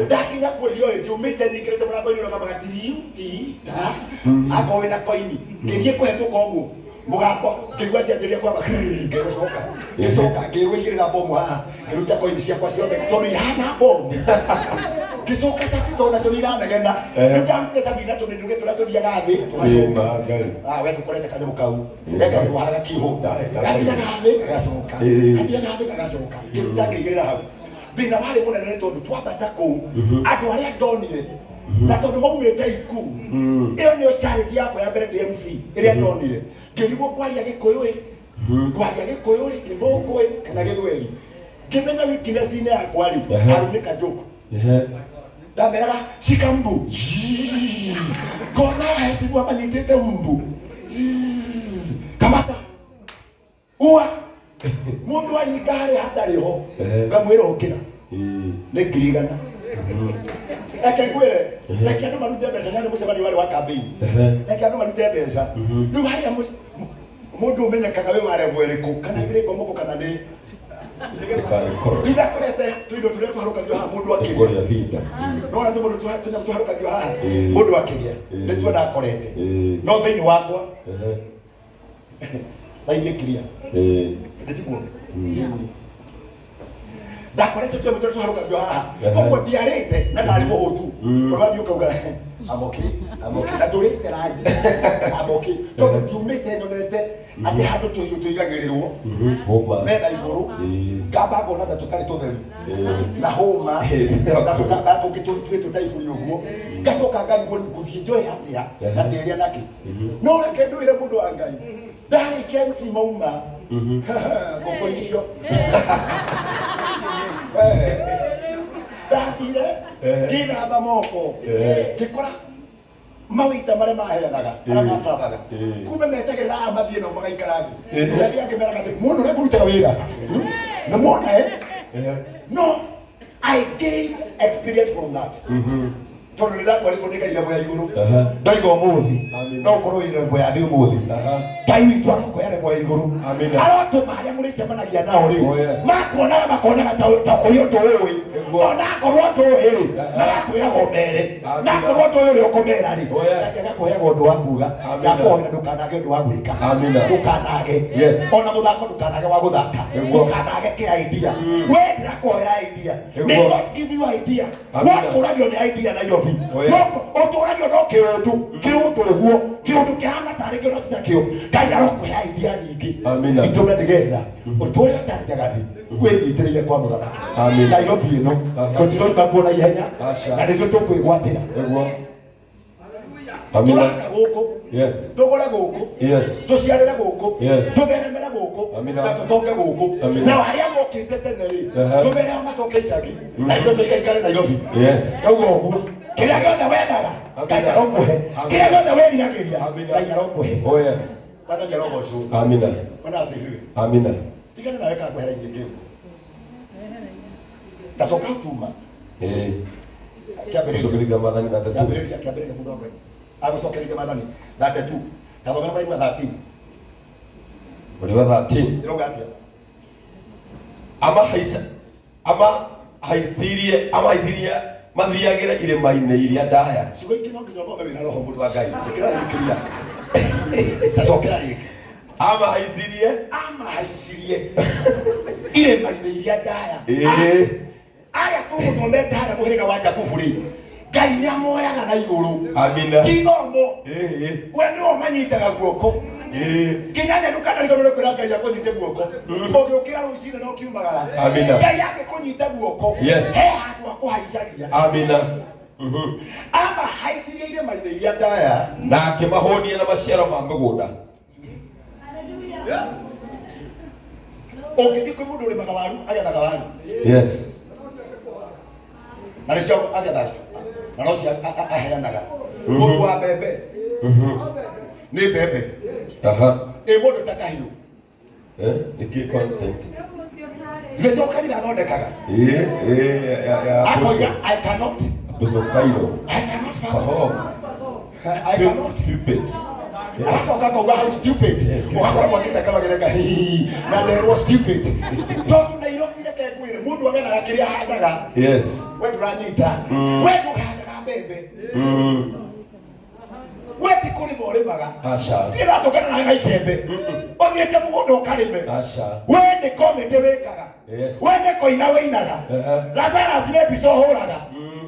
Ndakinya kuo ndioĩ ndiumĩte nyingĩrĩte mũrango-inĩ ũrĩa ũgambaga tiriu ti ta akorwo wĩna koini, ngĩthiĩ kũhetũka ũguo mũgambo ngĩigua cianjĩrĩria kwamba, ngĩcoka ngĩcoka ngĩrwo igĩrĩra bomu haha, ngĩruta koini ciakwa ciothe tondũ ihana bomu, ngĩcoka cabi tondũ nacio nĩ iranegena. Rĩu ndarutire cabi na tũmĩnyugĩ tũrĩa tũthiaga thĩ tũgacoka. Ngai. Ah, we ndũkorete kanyamũ kau gekagĩrwo haha gakĩhũnda, gathiaga thĩ gagacoka, gathiaga thĩ gagacoka, ngĩruta ngĩigĩrĩra hau. Thĩna warĩ mũnene nĩ tondũ twambata kũu andũ arĩa ndonire, na tondũ maumĩte ikuu, ĩyo nĩyo charity yakwa ya mbere DMC ĩrĩa ndonire, ngĩrigwo kwaria gĩkũyũ ĩ, kwaria gĩkũyũ rĩ, gĩthũngũ ĩ, kana gĩthweri. Ngĩmenya weakness-inĩ yakwa rĩ, arumĩka joke. Ndameraga shika mbu, ngona heshimua manyitĩte mbu. Zzz, kamata ua mũndũ aringa harĩa hatarĩ ho, ngamwĩra ũkĩra nĩ 100,000. Reke ngwĩre, reke andũ marute mbeca nyarĩ mũcemanio warĩ wa campaign. Reke andũ marute mbeca rĩu harĩa mũndũ ũmenyekaga wĩ waremwo ĩrĩkũ, kana ĩrĩ ngomoko kana nĩ Ĩkarĩ ithakorete tũindo tũrĩa tũharũkagio haha mũndũ akĩrĩa. Kũrĩa binda. Nona tũmũndũ tũnyamũ tũharũkagio haha mũndũ akĩrĩa, nĩtuo ndakorete. No thĩinĩ wakwa thainie clear, ndĩtiguo ndakorete tũnyamũ tũrĩa tũharũkagio haha, koguo ndiarĩte na ndarĩ mũhũtu. Ũrathiĩ ũkauga I'm okay, I'm okay, na ndũrĩte ranji. I'm okay tondũ ndiumĩte nyonete atĩ handũ tũhiũ tũigagĩrĩrwo Hũma. metha igũrũ, ngamba ngona ta tũtarĩ tũtheru na hũma na tũtambaya tũngĩ tuĩtwo ta iburi ũguo, ngacoka ngarigwo rĩu ngũthiĩ njoe atĩa na ndĩrĩa nakĩ. No reke ndwĩre mũndũ wa Ngai, ndarĩkia MC mauma ngũkũ icio. We, ndathire ngĩthamba moko, ngĩkora mawita marĩa maheanaga, arĩa macabaga, kumbe metagĩrĩra aya mathiĩ nao magaikara thĩ. Ndathiĩ ngĩmeraga atĩ mũndũ ũrĩa kũrutaga wĩra nĩ mwona eh? No I gain experience from that tondũ nĩ ndatwarĩtwo nĩ Ngai level ya igũrũ. Ndaiga ũmũthĩ. Amina. Amina. No ũkorwo wĩ level ya thĩ ũmũthĩ. Ngai witũ arokoya level ya igũrũ. Amina. Arotũma arĩa mũrĩcemanagia nao rĩ, Oh, yes. makuonaga makonaga ta kũrĩ ũndũ ũĩ. Nĩguo. Ona akorwo ndũĩ rĩ, magakwĩraga ũmere. Amina. Na akorwo ndũĩ ũrĩa ũkũmera rĩ, Oh, yes. Ngai agakũheaga ũndũ wa kuga. Amina. Ndakũhoera ndũkanage ũndũ wa gwĩka. Amina. Ndũkanage. Yes. Ona mũthako ndũkanage wa gũthaka. Nĩguo. Ndũkanage kĩ idea. We ndĩrakũhoera idea. May Nĩguo. God give you idea. Amina. Watũragio nĩ idea Nairobi. Oh, yes. No ũtũragio no kĩũndũ, kĩũndũ ũguo, kĩũndũ kĩhana tarĩ kĩo no citakĩo. Ngai arokũhe idea nyingĩ. Amina. Itũme nĩgetha ũtũre ũtarĩ njagathi wĩnyitĩrĩire kwa mũthamaki. Amina. Nairobi ĩno tũtiroima kuo na ihenya Aca. na nĩthuĩ tũkwĩgwatĩra. Nĩguo. Amina. Tũraka gũkũ, Yes. tũgũre gũkũ, Yes. tũciarĩre gũkũ, Yes. tũtheremere gũkũ, Amina. na tũtonge gũkũ. Amina. Nao arĩa mokĩte tene rĩ, tũmere o macoke icagi, na ithuĩ tũikaikare Nairobi. Yes. Rĩu ũguo kĩrĩa gĩothe wethaga Ngai arokũhe, Amina. kĩrĩa gĩothe wĩriragĩria Amina. Ngai arokũhe. Oh yes. Mwathani arogocwo. Amina. Bwana asifiwe. Amina. Tigana nawe kakwehera nyingĩ. Tacoka tuma Eh. kĩambĩrĩria Gũcokeria Mwathani 32. kĩambĩrĩria kĩambĩrĩria mũndũ wa agũcokeria Mwathani 32 tathomera mũraigua 13. Mũrĩ wa 13. Ĩrauga atĩa? Amahaica amahaicirie amahaicirie mathiagĩre irĩma-inĩ iria ndaya. Ciugo ingĩ no nginya ũthome wĩna roho mũndũ wa Ngai. Ĩkĩra rĩngĩ. Tacokera rĩngĩ. Amahaicirie Amahaicirie irĩma-inĩ iria ndaya. ĩĩ Arĩa tũgũthomete harĩa mũhĩrĩga wa Jakubu rĩ, Ngai nĩ amoyaga na igũrũ. Amina. Ti ithomo. Ĩĩ We nĩwe ũmanyitaga guoko. ĩĩ Nginya nyendũ kana rigo nĩ kwĩra Ngai akũnyite guoko. Ũngĩũkĩra rũcinĩ no kiumagara. Amina. Ngai angĩkũnyita guoko. Yes. He handũ akũhaicagia. Amina. Amahaicirie irĩma-inĩ iria ndaya. Na akĩmahũnia na maciaro ma mĩgũnda. Ũngĩthiĩ kwĩ mũndũ ũrĩmaga waru, agethaga waru. Yes. Na nĩcio agethaga. Na nocio aheanaga. Mũndũ wa mbembe nĩ mbembe. Aha. Ĩ mũndũ ta kahiũ. Eh, nĩkĩ content? Gĩtũ kanitha athondekaga. Ĩĩ ĩĩ ya Akoiga Apostle I cannot. Apostle Cairo. I cannot fathom. Perform. I cannot. Stupid. Yes. Aracoka akauga how stupid. Yes, Ũgakora mwakĩte kabagereka hihi na nderwo stupid. Tondũ Nairobi reke ngwĩre mũndũ agethaga kĩrĩa ahandaga. Yes. We ndũranyita. We ndũhandaga mbembe. We ti kũrĩma ũrĩmaga. Aca. Ndirĩ ndatũngana nawe na icembe. Ũthiĩte mũgũnda ũkarĩme. Aca. We nĩ comedy wĩkaga. Yes. We nĩ kũina wĩinaga. Lazarus nĩ mbica ũhũraga.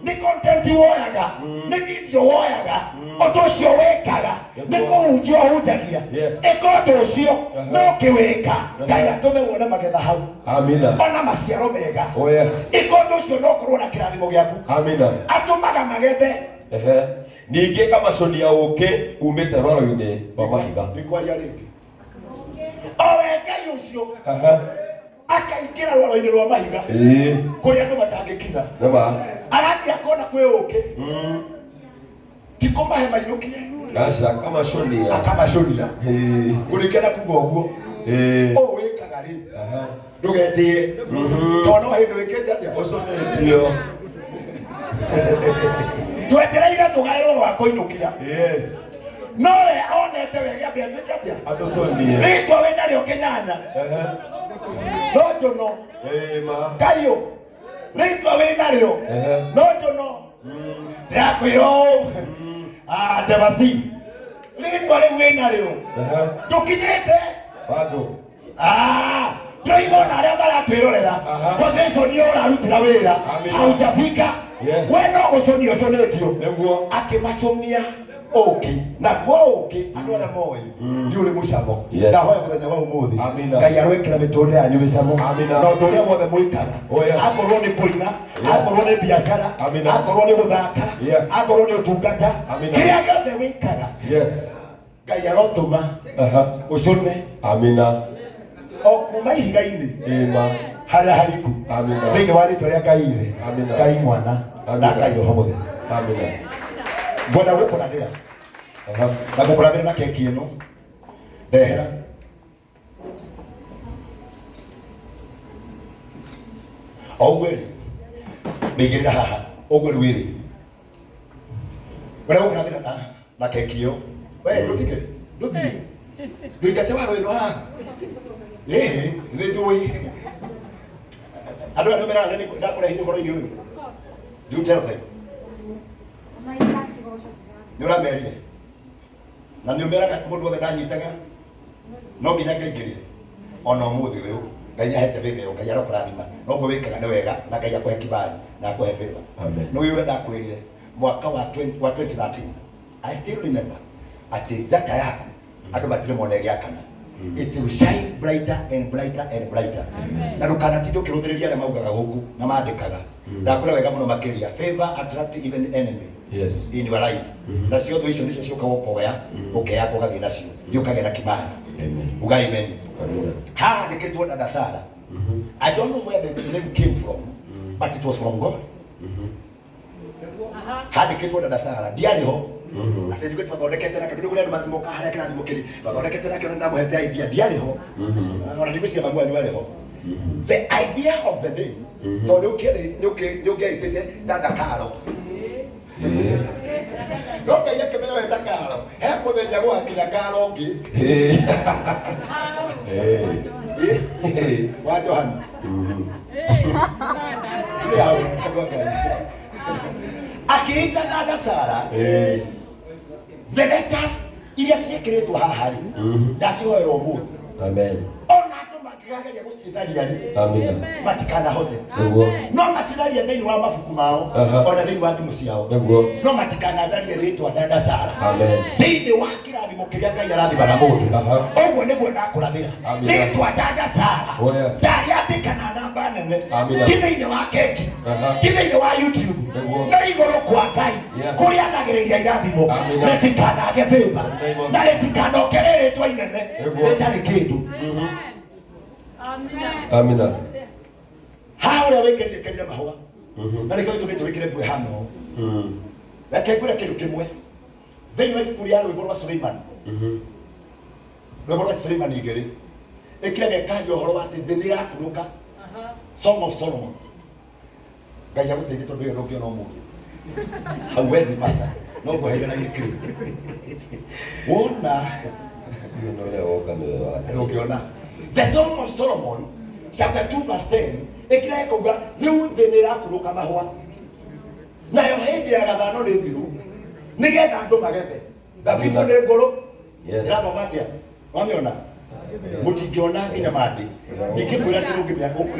Nĩ content woyaga. Nĩ video woyaga. Ũndũ ũcio wĩkaga. Nĩ kũhunjia ũhunjagia. Yes. Ĩka ũndũ ũcio no ũkĩwĩka Ngai atũme wone magetha hau. Amina. Ona maciaro mega. Oh yes. Ĩka ũndũ ũcio no ũkorwo na kĩrathimo gĩaku. Amina. Atũmaga magethe. Ehe. Ningĩ kamaconia ũkĩ umĩte rwaro-inĩ rwa mahiga. Ndikwaria rĩngĩ. O we Ngai ũcio Aha. akaingĩra rwaro-inĩ rwa mahiga Ĩĩ. kũrĩa andũ matangĩkinya. Nĩma. Arathiĩ akona kwĩ ũkĩ. Ti kũmahe mainũkie. Aca kamaconia. Akamaconia. Ĩĩ. Kũrĩkia na kuga ũguo. Ĩĩ. Ũũ wĩkaga rĩ. Aha. Ndũgetĩe. Tondũ no hĩndĩ wĩkĩte atĩa? Ũconetio. Twetereire tũgaĩrwo wa kũinũkia. Yes. No we onete wega ambia twĩke atĩa? Atũconie. Rĩtwa wĩnarĩo kĩnyanya. Ehe. No njono. Ĩĩ ma. Kaiũ. Rĩtwa wĩnarĩo. Ehe. No njono. Ndĩrakwĩra ũũ. Ah, Ndebasi. Rĩtwa rĩu wĩnarĩo. Ehe. Ndũkinyĩte. Bado. Ah, ndoiga ona arĩa maratwĩrorera Aha. position ĩyo ũrarutĩra wĩra Amina. haujafika. Yes. We no gũconio ũconetio. Nĩguo. Akĩmaconia ũkĩ naguo ũkĩ andũ arĩa moĩ nĩ ũrĩ mũcamo. Yes. Ndahoya mũthenya wa ũmũthĩ Amina. Ngai aroĩkĩra mĩtũrĩre yanyu mĩcamo Amina. na ũndũ ũrĩa wothe mwĩkaga. Oh, yes. Akorwo nĩ kũina, akorwo nĩ biacara, Amina. akorwo nĩ gũthaka, Yes. akorwo nĩ ũtungata, Amina. kĩrĩa gĩothe wĩkaga Yes. Ngai arotũma Aha. ũcũne Amina. o kuma ihiga-inĩ Ĩĩ ma. harĩa hariku Amina. thĩinĩ wa rĩtwa rĩa Ngai ithe Amina. Ngai mwana na Amina. Ngai roho mũtheru. Amina. Ngwenda gũkũrathĩra Aha. na gũkũrathĩra na keki ĩno ndehera o ũguo rĩ mĩigĩrĩra haha ũguo rĩu ĩrĩ ngwenda gũkũrathĩra na keki ĩyo. We ndũtige ndũthiĩ ndũingate waro ĩno haha. Ĩĩ nĩ njũĩ andũ aya nĩ meraga nĩ ndakũrehire ũhoro-inĩ ũyũ. Do you tell them? Nĩ ũramerire na nĩ ũmeraga mũndũ wothe ndanyitaga no nginya ngaingĩrire ona ũmũthĩ ũyũ. Ngai nĩ ahete favor ĩyo, Ngai arokũrathima noguo wĩkaga nĩ wega, na Ngai akũhe kibali na akũhe favor. Amen. Nĩ ũĩ ũrĩa ndakwĩrire mwaka wa 20 wa 2013? I still remember atĩ njata yaku andũ matirĩ mona ĩgĩakana. It will shine brighter and brighter and brighter. Na ndũkanatinde ũkĩrũthĩrĩria arĩa maugaga gũkũ na mandĩkaga. Ndakwĩra wega mũno makĩria, favor attract even enemy in your life. Nacio thũ icio nĩcio ciũkaga ũkoya ũkeyaka ũgathiĩ nacio thiĩ ũkagĩa na kibali. Amen. Uga amen. Amina. Haha handĩkĩtwo dada Sara. I don't know where the name came from, but it was from God. Handĩkĩtwo dada Sara, ndiarĩ ho atĩ njuge twathondekete nake tondũ kũrĩ andũ moka harĩa kĩrathimo kĩrĩ twathondekete nake ona ndamũhete idea, ndiarĩ ho. Ona ndigwĩciria mamu wanyu arĩ ho. The idea of the name, tondũ nĩ ũkĩaĩtĩte dada Karo, no Ngai akĩmenya weta Karo he mũthenya gũgakinya Karo ũngĩ wa Johana. Nĩ hau andũ a Ngai akĩĩta dada Sara. The letters iria ciĩkĩrĩtwo haha rĩ, ndacihoera ũmũthĩ. Amen. Ona andũ mangĩkageria gũcitharia rĩ, Amina. matikanahote. Nĩguo. No macitharie thĩinĩ wa mabuku mao, ona thĩinĩ wa thimũ ciao, Nĩguo. no matikanatharie rĩtwa dada Sara Amen. thĩinĩ wa kĩrathimo kĩrĩa Ngai arathimaga mũndũ. Ũguo nĩguo ndakũrathĩra. Amina. Rĩtwa dada Sara Oh, yes. ndarĩandĩka na namba nene, Amina. ti thĩinĩ wa keki, ti thĩinĩ wa YouTube, Nĩguo. no igũrũ kwa Ngai kũrĩa athagĩrĩria irathimo. Amina. Rĩtikanage favor Nĩguo. na rĩtikanokere rĩtwa inene Nĩguo. rĩtarĩ kĩndũ. Amina. Haha ũrĩa wĩkĩrire kĩrire mahũa na nĩkĩo gĩtũmĩte wĩkĩre nguo ĩhana ũũ. Reke ngwĩre kĩndũ kĩmwe thĩinĩ wa ibuku rĩa Rwĩmbo rwa Suleiman, Rwĩmbo rwa Suleiman 2 ĩkĩraga ĩkaria ũhoro wa atĩ thĩ nĩ ĩrakunũka. Song of Solomon. Ngai agũteithie tondũ ĩyo ndũngĩona ũmũthĩ hau wethi pasta no ngũheire na gĩkĩrĩ wona. Ũyũ nĩ ũrĩa woka nĩwe wake. Ndũngĩona. The Song of Solomon chapter 2 verse 10 ĩkĩraga ĩkauga rĩu thĩ nĩ ĩrakunũka mahũa, nayo hĩndĩ ya gathano nĩ thiru nĩgetha andũ magethe thabibũ nĩ ngũrũ. Ĩrathoma atĩa? Wamĩona mũtingĩona nginya mandĩ ndingĩkwĩra atĩ nĩ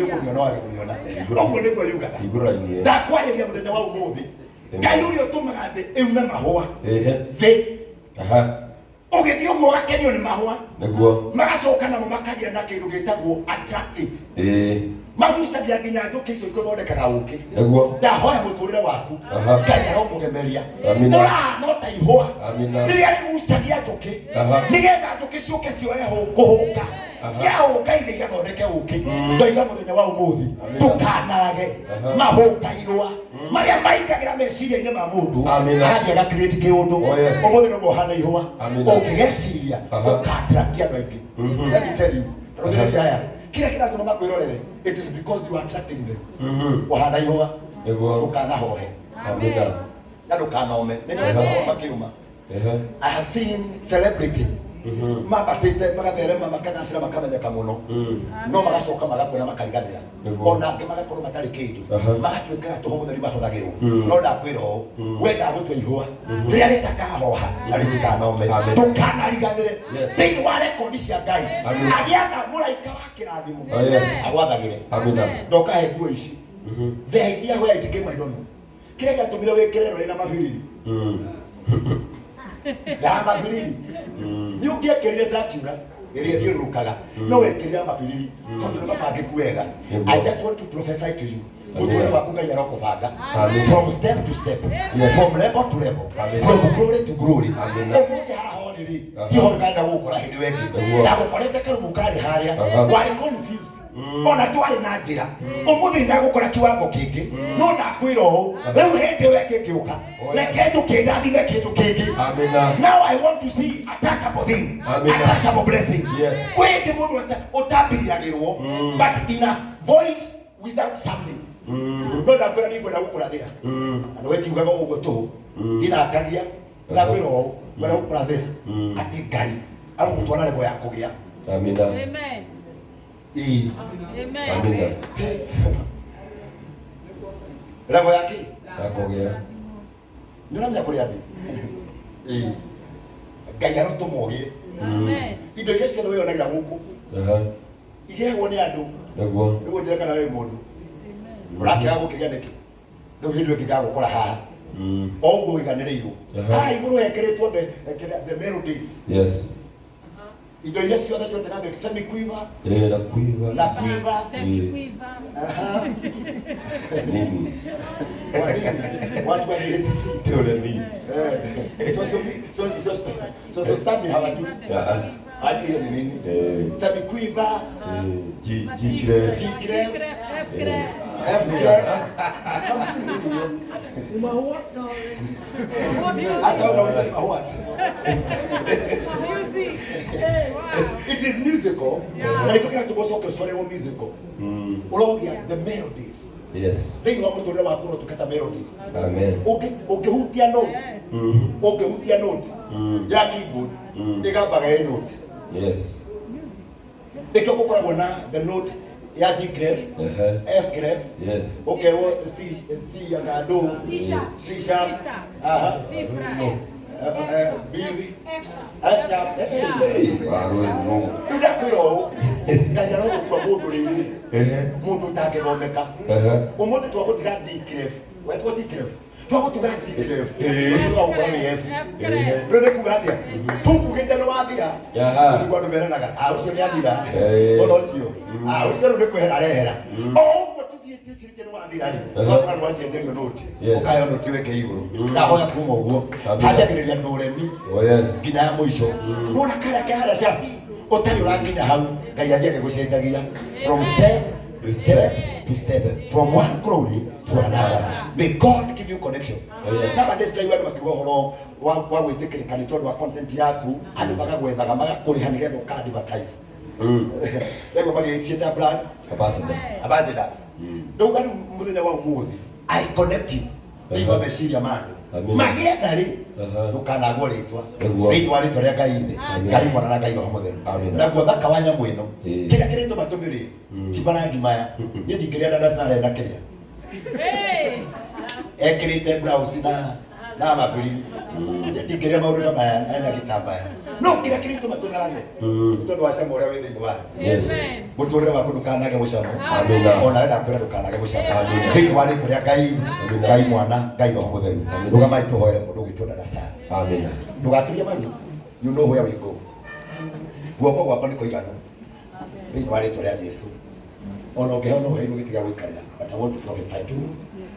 ũkũmĩona wage kũmĩona. Ũguo nĩguo yugaga. Hingũra-inĩ. Ndakwarĩria mũthenya wa ũmũthĩ, Ngai ũrĩa ũtũmaga thĩ ĩume mahũa, thĩ ũgĩthiĩ ũguo ũgakenio nĩ mahũa, magacoka namo makagĩa na kĩndũ gĩtagwo attractive, magucagia nginya njũkĩ icio ithondekaga ũkĩ. Ndahoya mũtũrĩre waku, Ngai arokũgemeria. Amina. Ũrahana o ta ihũa Amina. rĩrĩa rĩgucagia njũkĩ, nĩgetha njũkĩ ciũke cioe kũhũka. Ciahũka ithe igathondeke ũkĩ. Ndoiga mũthenya wa ũmũthĩ, Amina. ndũkanage mahũka irũa marĩa maingagĩra meciria-inĩ ma mũndũ, Amina. agathiĩ agacreate kĩũndũ. Oh, yes. Ũmũthĩ nĩguo ũhana ihũa. Amina. Ũngĩgeciria ũka-attract andũ aingĩ. Let me tell you, rũthĩrĩria aya kĩrĩa kĩratũma makwĩrorere, it is because you are attracting them. Ũhana ihũa. Ndũkanahohe Amina. Na ndũkanome nĩ mahũa makĩuma. I have seen celebrity mambatĩte magatherema makagacĩra makamenyeka mũno, no magacoka magakua na makariganĩra. Ona angĩ magakorwo matarĩ kĩndũ, magatuĩka tũhũ mũtheri mahũthagĩrwo. No ndakwĩra ũũ, we ndagũtua ihũa rĩrĩa rĩtakahoha na rĩtikanome. Amen. Ndũkanariganĩre thĩinĩ wa rekondi cia Ngai. Amen. Agĩatha mũraika wa kĩrathimo Oh, yes. agwathagĩre. Amina. Ndokahe nguo ici, the idea where it came, I don't know kĩrĩa gĩatũmire wĩkĩre rũrĩ na mabiriri ya mabiriri. Nĩ ũngĩekĩrire circular ĩrĩa ĩthiũrũrũkaga, no wekĩrire mabiriri tondũ nĩ mabangĩku wega. I just want to prophesy to you, mũtũrĩre waku Ngai arokũbanga Amen. from step to step, from level to level, from glory to glory. Amen. Ũmũthĩ haha ũrĩ rĩ, tiho nganda gũkora hĩndĩ wengĩ. Ndagũkorete karumu karĩ harĩa, warĩ confused, ona ndwarĩ na njĩra. Ũmũthĩ ndagũkora kiwango kĩngĩ, no ndakwĩra ũũ, rĩu hĩndĩ wengĩ ngĩũka, reke njũkĩ ndathime kĩndũ kĩngĩ. Amina. Now I want to see a touchable thing, Amina. a touchable blessing. Kwĩ hĩndĩ mũndũ ũtambiriagĩrwo but in a voice without sounding. No ndakwĩra nĩ ngwenda gũkũrathĩra, na nĩwe njiugaga ũguo tũhũ ndithatagia. Ndakwĩra ũũ. Wera gũkũrathĩra atĩ Ngai arogũtwara level ya kũgĩa. Amina. Amen. Ĩĩ. Amen. Amina. Level ya kĩ? Ya kũgĩa. Nĩ ũramenya kũrĩa ndĩ? Ĩĩ. Ngai arotũma ũgĩe. Amen. Indo iria ciothe wĩyonagĩra gũkũ igeagwo nĩ andũ. Nĩguo. Nĩguo njĩra kana wĩ mũndũ. Ũrakĩaga gũkĩgĩa nĩkĩ? Rĩu hĩndĩ ĩyo ngagũkora haha. O ũguo ũiganĩrĩirwo. Haha igũrũ hekĩrĩtwo the melodies. Yes. Indo iria ciothe twetaga the semi-quiver, Eh, na kuiva. na quiver. Quiver. Aha. Nini? Kwa nini? Watu wa GACC. Tole mi. Eh, social study hawajui. Ya. Hawajui hiyo ni nini. Eh. Semi-quiver, Eh, G G clef. G clef, F clef. F clef. Kama ni nini hiyo? Hata unauliza ni what? Music. Wow. It is musical. Na nĩkĩo kĩratũma ũcoke ũcorewo musical. Ũrogia the melodies. Yes. Thĩinĩ wa mũtũrĩre waku ũrotukata melodies. Amen. Ũngĩhutia note, Yes. ũngĩhutia note ya keyboard, ĩgambaga ĩ note. Yes. Nĩkĩo gũkoragwo na the note ya G clef, F clef, Yes. ũkerwo C C ya do, C sharp. C sharp, C sharp. aha, C flat. B, F sharp. Eh, eh. Hey, barwe no. Rĩu ndakwĩra ũũ, Ngai arogũtua mũndũ rĩrĩ, mũndũ ũtangĩthomeka. Ũmũthĩ twagũtiga D clef, wetwo D clef, twagũtiga G clef, ũcio ũgagũkora wĩ F. F clef. Rĩu nĩ kuga atĩa? Tũkugĩte nĩ wathira. Aha. Nĩguo andũ meranaga, ah ũcio nĩ athira. Eh. Ona ũcio. Ah ũcio rĩu nĩ kwehera arehera. O ũguo tũthiĩte cirĩte nĩ wathira rĩ. Twakora nĩ wacenjerio noti. Yes. Ũkaheo noti weke igũrũ. Ndahoya kuma ũguo. Amina. Hanjagĩrĩria ndũremi Oh yes. nginya ya mũico. Nona karĩa ke harĩa ca ũtarĩ ũrakinya hau Ngai athiĩ agĩgũcenjagia from step to step to step, from one glory to another. May God give you connection. Oh, yes. Nowadays ndaigua andũ makiuga ũhoro wa gwĩtĩkĩrĩka nĩ tondũ wa content yaku, andũ magagwethaga magakũrĩha nĩgetha ũka advertise. Ndaigua magĩciĩta brand Ambassador. ambassadors. Ndauga rĩu mũthenya wa ũmũthĩ I connect you thĩinĩ wa meciria ma andũ Amen. magĩetha rĩ Aha. ndũkanagwo rĩtwa Nĩguo. thĩinĩ wa rĩtwa rĩa Ngai ithe Amen. Ngai mwana na Ngai roho mũtheru. Amen. Naguo thaka wa nyamũ ĩno Ĩĩ. kĩrĩa kĩrĩtũma tũmĩrĩe ti marangi maya, niĩ ndingĩrĩa ndandacare na kĩrĩa Hey. ekĩrĩte blouse na mabiri, ndingĩrĩa maũndũ ta maya ena gĩtambaya, no kĩrĩa kĩrĩtũma tũtharane nĩ tondũ wa cama ũrĩa wĩ thĩinĩ wayo. Yes. Amen. Mũtũrĩre waku ndũkanage mũcamo. Amina. Ona we ndakwĩra ndũkanage mũcamo. Amina. Thĩinĩ wa rĩtwa rĩa Ngai Amina. Ngai mwana Ngai roho mũtheru, rũgamai tũhoere mũndũ ũgwĩtwo Darasara. Amina. Ndũgaturie maru, you know where we go. Guoko gwakwa nĩ kũiganu thĩinĩ wa rĩtwa rĩa Jesu. Ona ũngĩheo no ũheirwo gĩtĩ gĩa gũikarĩra, but I want to prophesy to you.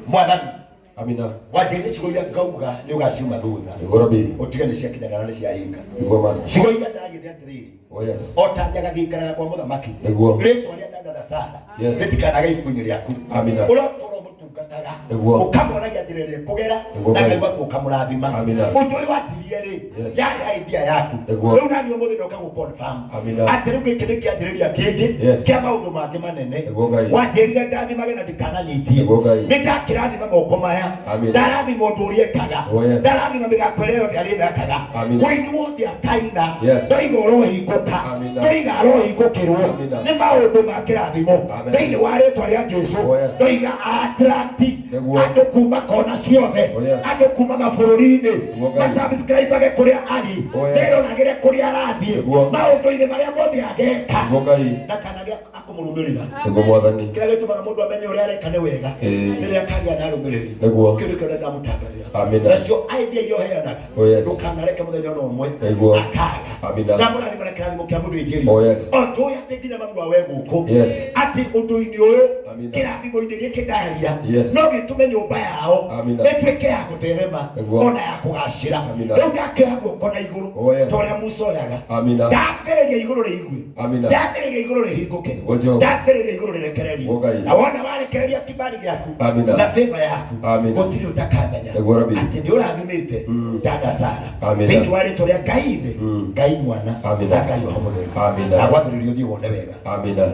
Mwathani, Amina. wanjĩrire ciugo iria ngauga nĩ ũgaciuma thutha, Nĩguo Rabi. ũtige nĩ ciakinyanĩra na nĩ ciahinga. Nĩguo master. Ciugo iria ndaria nĩ atĩrĩrĩ, Oh yes. o ta njagathi ikaraga kwa mũthamaki, Nĩguo. rĩtwa rĩa Darasara Yes. rĩtikanage ibuku-inĩ rĩaku. Amina. Ũrotũra ũmũtungataga, Nĩguo. ũkamwonagia njĩra ĩrĩa ĩkũgera, Nĩguo na Ngai. Ngai waku ũkamũrathima. Amina. Ũndũ ũyũ wanjirie rĩ, Yes. yarĩ idea yaku. Nĩguo. Rĩu nani ũmũthĩ ndoka gũ confirm Amina. atĩ rĩu gĩkĩ nĩ kĩanjĩrĩria kĩngĩ Yes. kĩa maũndũ mangĩ manene. Nĩguo Ngai. Wanjĩrire ndathimage na ndikananyitie. Nĩguo Ngai. Nĩ ndakĩrathima moko maya, Amina. ndarathima ũndũ ũrĩa ekaga, Oh, yes. ndarathima mĩthako ĩrĩa yothe arĩthakaga, Amina. ũini wothe akaina, Yes. ndoiga ũrohingũka, Amina. ndoiga arohingũkĩrwo Amina. nĩ maũndũ ma kĩrathimo Amen. thĩinĩ wa rĩtwa rĩa Jesu. Oh, yes. Ndoiga attract Nĩguo. andũ kuma kona ciothe, Oh, yes. andũ kuma mabũrũri-inĩ, Nĩguo Ngai. masubscribe kũrĩa arĩ, Oh, yes. meroragĩre kũrĩa arathiĩ, Nĩguo. maũndũ-inĩ marĩa mothe ageka, Nĩguo Ngai. ndakanagĩa akũmũrũmĩrĩra. Nĩguo Mwathani. Kĩrĩa gĩtũmaga mũndũ amenye ũrĩa areka nĩ wega Ĩĩ. rĩrĩa akagĩa na arũmĩrĩri. Nĩguo. Kĩu nĩkĩo ndamũtangathĩra. Amina. Nacio idea iria ũheanaga, Oh, yes. ndũkanareke mũthenya ona ũmwe Nĩguo. akaga. Amina. Ndamũrathima na kĩrathimo kĩa mũthĩnjĩri. Oh, yes. O tũĩ atĩ nginya mamu wa we gũkũ, Yes. atĩ ũndũ-inĩ ũyũ, Amina. kĩrathimo-inĩ gĩkĩ ndaria, Yes. no gĩtũme nyũmba yao Amina. ĩtuĩke ya gũtherema Nĩguo. ona ya kũgacĩra. Amina. Rĩu ndakĩoya guoko na igũrũ Oh, yes. ta ũrĩa Musa oyaga, Amina. ndathĩrĩria igũrũ rĩigue, Amina. ndathĩrĩria igũrũ rĩhingũke, Nĩguo Jehova. ndathĩrĩria igũrũ rĩrekererie. Nĩguo Ngai. Na wona warekereria kibali gĩaku Amina. na favor yaku, Amina. gũtirĩ ũtakamenya Nĩguo Rabi. atĩ nĩ ũrathimĩte dada Sara Amina. thĩinĩ wa rĩtwa rĩa Ngai ithe, Ngai mwana Amina. na Ngai roho mũtheru. Amina. Ndagwathĩrĩria ũthiĩ wone wega. Amina.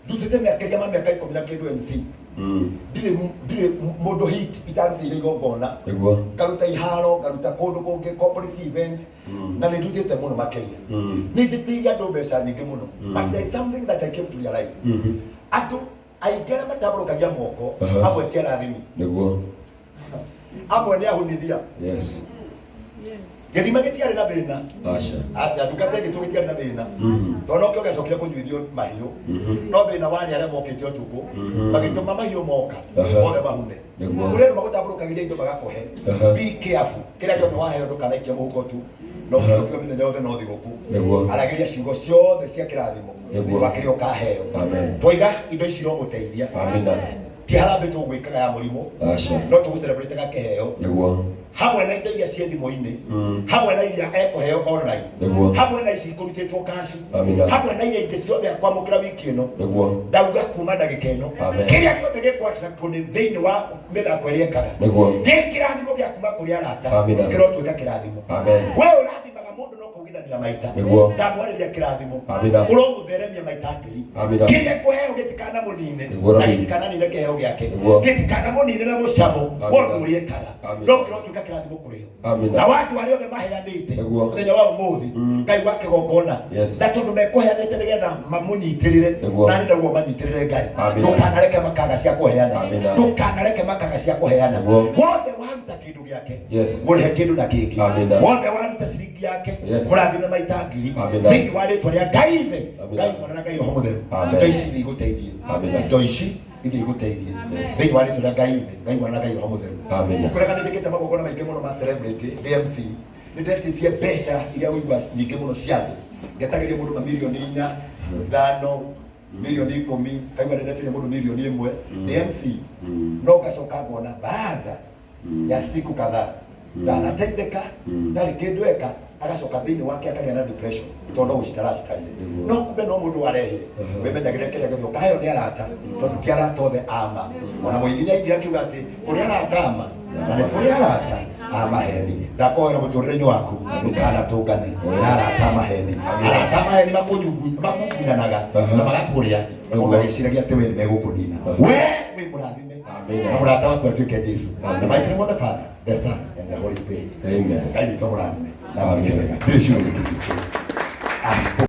Ndutĩte mĩakĩria ma mĩaka 10 na kĩndũ MC. Ndirĩ ndirĩ mũndũ hit itarutĩire igongona. Nĩguo. Ngaruta iharo, ngaruta kũndũ kũngĩ, corporate events, na nĩ ndutĩte mũno makĩria. Nĩ njĩtĩire andũ mbeca nyingĩ mũno, but there is something that I came to realize: andũ aingĩ arĩa matambũrũkagia moko, amwe ti arathimi. Nĩguo. Amwe nĩ ahunithia. Gĩthima gĩtiarĩ na thĩna. Aca. Aca, ndungata ĩgĩtwo gĩtiarĩ na thĩna, tondũ nokĩo gĩacokire kũnyuithio mahiũ. No thĩna warĩ arĩa mokĩte ũtukũ, magĩtũma mahiũ moka othe mahune. Kũrĩ andũ magũtambũrũkagĩria indo magakũhe. Be careful. Kĩrĩa gĩothe waheo ndũkanaikie mũhuko tu no kĩrĩa mĩthenya yothe no thigũkũ. Aragĩria ciugo ciothe cia kĩrathimo thĩinĩ wa kĩrĩa ũkaheo. Amen. Twaiga indo ici iromũteithia. Amina. Ti harambĩ tũgwĩkaga ya mũrimũ, Aca. no tũgũcelebrate kĩheo hamwe na indo iria ciĩ thimũ-inĩ, hamwe na iria ekũheo online, hamwe na ici ikũrutĩtwo kaci, Amina. hamwe na iria ingĩ ciothe akwamũkĩra wiki ĩno. Ndauga kuma ndagĩka ĩno, kĩrĩa gĩothe gĩkũ-attractwo nĩ thĩinĩ wa mĩthako ĩrĩa ĩkaga, gĩ kĩrathimo gĩa kuma kũrĩ arata, kĩrotuĩka kĩrathimo. We ũrathimaga mũndũ no kũugithania maita. Ndamwarĩria kĩrathimo. Ũromũtheremia maita ngiri. Kĩrĩa kũheo gĩtikanamũnine, na gĩtikananine kĩheo gĩake, gĩtikanamũnine na mũcamo wa ũndũ ũrĩa ekaga, no kĩrotuĩka kĩrathimo kũrĩ o na wandũ arĩa othe maheanĩte mũthenya wa ũmũthĩ. Ngai wa kĩgongona, na tondũ mekũheanĩte nĩgetha mamũnyitĩrĩre, na nĩ ndaguo manyitĩrĩre Ngai. Ndũkanareke makaga cia kũheana. Ndũkanareke makaga cia kũheana. Wothe waruta kĩndũ gĩake, mũrĩhe kĩndũ na kĩngĩ. Wothe waruta ciringi yake, mũrathime maita ngiri thĩinĩ wa rĩtwa rĩa Ngai Ithe, Ngai Mwana na Ngai Roho Mũtheru. Indo ici ithiĩ igũteithie. Indo ici ithiĩ igũteithie thĩinĩ wa rĩtwa rĩa Ngai Ithe, Ngai Mwana na Ngai Roho Mũtheru. Kũrega nĩ njĩkĩte magongona maingĩ mũno ma celebrity DMC, nĩ ndetĩtie mbeca iria ũigua nyingĩ mũno cia andũ, ngetagĩria mũndũ mamirioni 4, 5, mirioni 10, kaigua nĩ ndetĩria mũndũ mirioni 1 DMC, no ngacoka ngona baada ya siku kadhaa ndanateithĩka, ndarĩ kĩndũ eka, agacoka thĩinĩ wake akagĩa na depression tondũ no gũcitara acitarire, no kumbe no mũndũ warehire. Wĩmenyagĩrĩre kĩrĩa gĩothe ũkaheo nĩ arata, tondũ ti arata othe ama. Ona mũiginya ingira akiuga atĩ kũrĩ arata ama na nĩ kũrĩ arata a maheni. Ndakoera mũtũrĩre-inĩ waku ndũkanatũngane na arata a maheni. Arata a maheni makungunyanaga na magakũrĩa, ũgagĩciragia atĩ we nĩ megũkũnina. We wĩ mũrathime Amina. na mũrata waku atuĩke Jesu. Amen. The mighty name of the Father, the Son and the Holy Spirit. Amen. Ngai witũ amũrathime na Amen. mwĩke wega. Ndirĩ ciugo ingĩ. I have spoken.